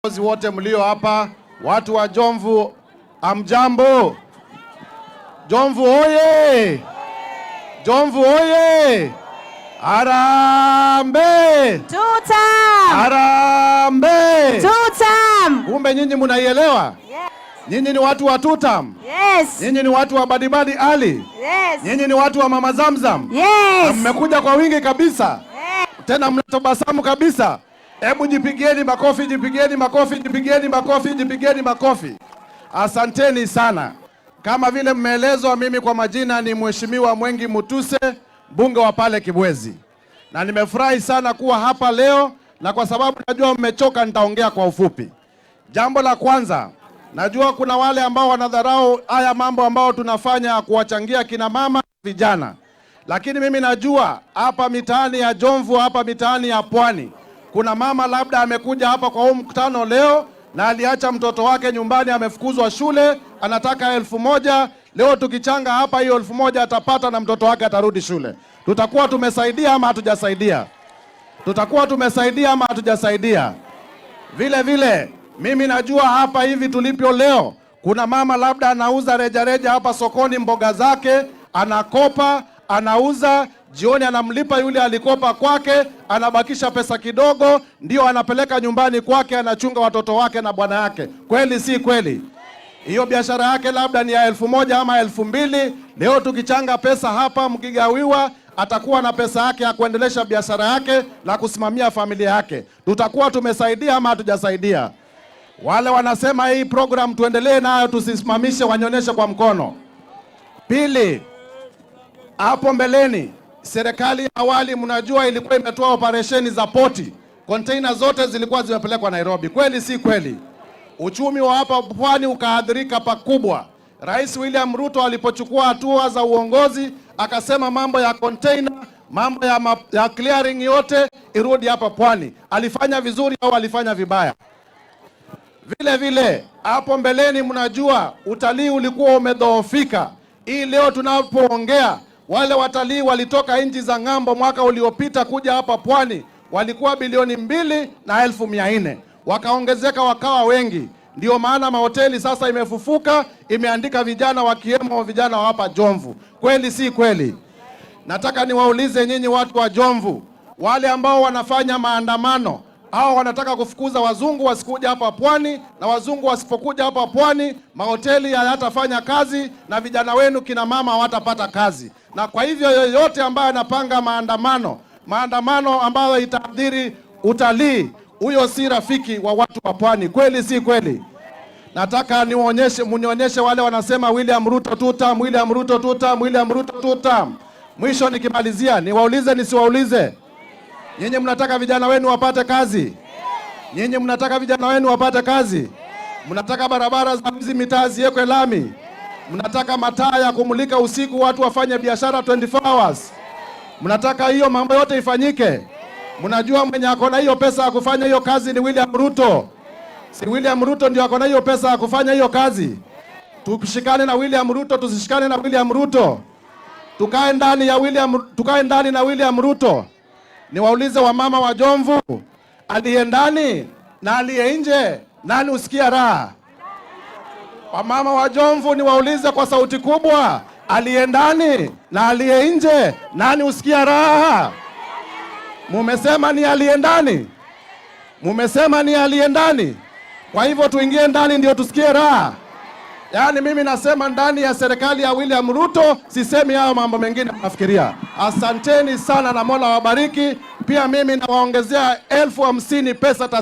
Viongozi wote mlio hapa, watu wa Jomvu, hamjambo? Jomvu oye! Jomvu oye! Harambee! Tutam! Harambee! Tutam! Kumbe nyinyi mnaielewa? Yes. Nyinyi ni watu wa Tutam? Yes. Nyinyi ni watu wa Badibadi Ali? Yes. Nyinyi ni watu wa Mama Zamzam? Na Yes. mmekuja kwa wingi kabisa, Yes. tena mnatabasamu kabisa. Hebu jipigieni makofi, jipigieni makofi, jipigieni makofi, jipigieni makofi. Asanteni sana. Kama vile mmeelezwa, mimi kwa majina ni Mheshimiwa Mwengi Mutuse, mbunge wa pale Kibwezi, na nimefurahi sana kuwa hapa leo, na kwa sababu najua mmechoka, nitaongea kwa ufupi. Jambo la kwanza, najua kuna wale ambao wanadharau haya mambo ambao tunafanya ya kuwachangia kina mama vijana, lakini mimi najua hapa mitaani ya Jomvu, hapa mitaani ya Pwani, kuna mama labda amekuja hapa kwa huu mkutano leo na aliacha mtoto wake nyumbani, amefukuzwa shule, anataka 1,000. Leo tukichanga hapa hiyo 1,000 atapata na mtoto wake atarudi shule. Tutakuwa tumesaidia ama hatujasaidia? Tutakuwa tumesaidia ama hatujasaidia? Vile vile mimi najua hapa hivi tulivyo leo, kuna mama labda anauza rejareja hapa sokoni mboga zake, anakopa, anauza, jioni anamlipa yule alikopa kwake, anabakisha pesa kidogo, ndio anapeleka nyumbani kwake, anachunga watoto wake na bwana yake. Kweli si kweli? Hiyo biashara yake labda ni ya 1,000 ama 2,000. Leo tukichanga pesa hapa, mkigawiwa, atakuwa na pesa yake ya kuendelesha biashara yake na kusimamia familia yake. Tutakuwa tumesaidia ama hatujasaidia? Wale wanasema hii program tuendelee nayo, tusisimamishe, wanionyeshe kwa mkono. Pili, hapo mbeleni serikali ya awali mnajua ilikuwa imetoa operesheni za poti, container zote zilikuwa zimepelekwa Nairobi. Kweli si kweli? Uchumi wa hapa pwani ukaathirika pakubwa. Rais William Ruto alipochukua hatua za uongozi akasema mambo ya container, mambo ya clearing yote irudi hapa pwani. Alifanya vizuri au alifanya vibaya? Vile vile hapo mbeleni, mnajua utalii ulikuwa umedhoofika. Hii leo tunapoongea, wale watalii walitoka nchi za ng'ambo mwaka uliopita kuja hapa pwani walikuwa 2,400,000, wakaongezeka wakawa wengi. Ndio maana mahoteli sasa imefufuka, imeandika vijana wakiwemo vijana wa hapa Jomvu. Kweli si kweli? Nataka niwaulize nyinyi watu wa Jomvu, wale ambao wanafanya maandamano hao wanataka kufukuza wazungu wasikuja hapa pwani, na wazungu wasipokuja hapa pwani mahoteli hayatafanya kazi na vijana wenu kina mama hawatapata kazi. Na kwa hivyo yoyote ambaye anapanga maandamano, maandamano ambayo itaathiri utalii, huyo si rafiki wa watu wa pwani. Kweli si kweli? Nataka niwaonyeshe, munionyeshe wale wanasema William Ruto tutam, William Ruto tutam, William Ruto tutam. Mwisho nikimalizia, niwaulize nisiwaulize? Nyinyi mnataka vijana wenu wapate kazi? Nyinyi mnataka vijana wenu wapate kazi? Mnataka barabara za hizi mitaa ziwekwe lami? Mnataka mataa ya kumulika usiku watu wafanye biashara 24 hours? Mnataka hiyo mambo yote ifanyike? Mnajua mwenye ako na hiyo pesa ya kufanya hiyo kazi ni William Ruto. Si William Ruto ndio ako na hiyo pesa ya kufanya hiyo kazi? Tushikane na William Ruto, tusishikane na William Ruto? Tukae ndani ya William, tukae ndani na William Ruto. Niwaulize wamama wa Jomvu, aliye ndani na aliye nje, nani husikia raha? Wamama wa Jomvu, niwaulize kwa sauti kubwa, aliye ndani na aliye nje, nani husikia raha? Mumesema ni aliye ndani, mumesema ni aliye ndani. Kwa hivyo tuingie ndani ndio tusikie raha. Yaani mimi nasema ndani ya serikali ya William Ruto, sisemi hayo mambo mengine nafikiria. Asanteni sana na Mola wabariki. Pia mimi nawaongezea 50,000 pesa.